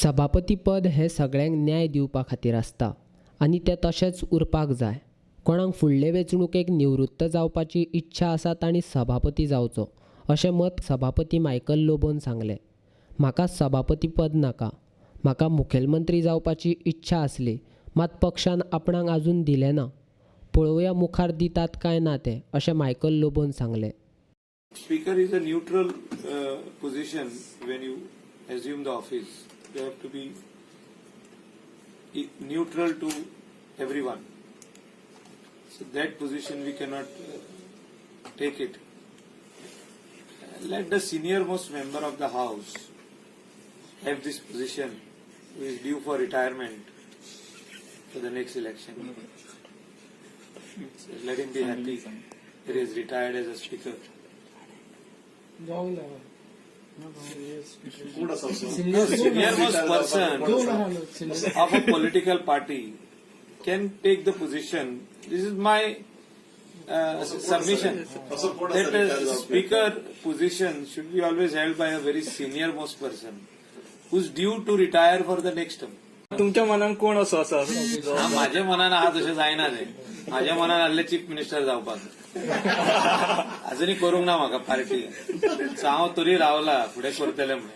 सभापती पद हें सगळ्यांक न्याय दिवपा खातीर आसता आनी तें तशेंच उरपाक जाय. कोणाक फुडले वेंचणुकेक निवृत्त जावपाची इच्छा आसा तांणी सभापती जावचो अशें मत सभापती मायकल लोबोन सांगलें. म्हाका सभापती पद नाका. म्हाका मुखेलमंत्री जावपाची इच्छा आसली मात पक्षान आपणाक आजून दिलें ना. पळोवया मुखार दितात काय ना तें, अशें मायकल लोबोन सांगलें. Speaker is a neutral position when you assume the office. You have to be neutral to everyone. So that position we cannot take it. Let the senior most member of the house have this position, who is due for retirement for the next election. So let him be happy that he is retired as a speaker. कोण आसा असो? Senior most person of a political party can take the position. This is my submission. असो कोण आसा That retire the जावपी? Speaker position should be always held by a very senior most person who's due to retire for the next term. तुमच्या मनान कोण असो आसा? हा, माझ्या मनान आहा तशें जायना तें. माझ्या मनान आहलें चीफ मिनिस्टर जावपाक. अजुनूय करूंक ना म्हाका पार्टी. सो हांव तरी रावला फुडें करतलें म्हणून.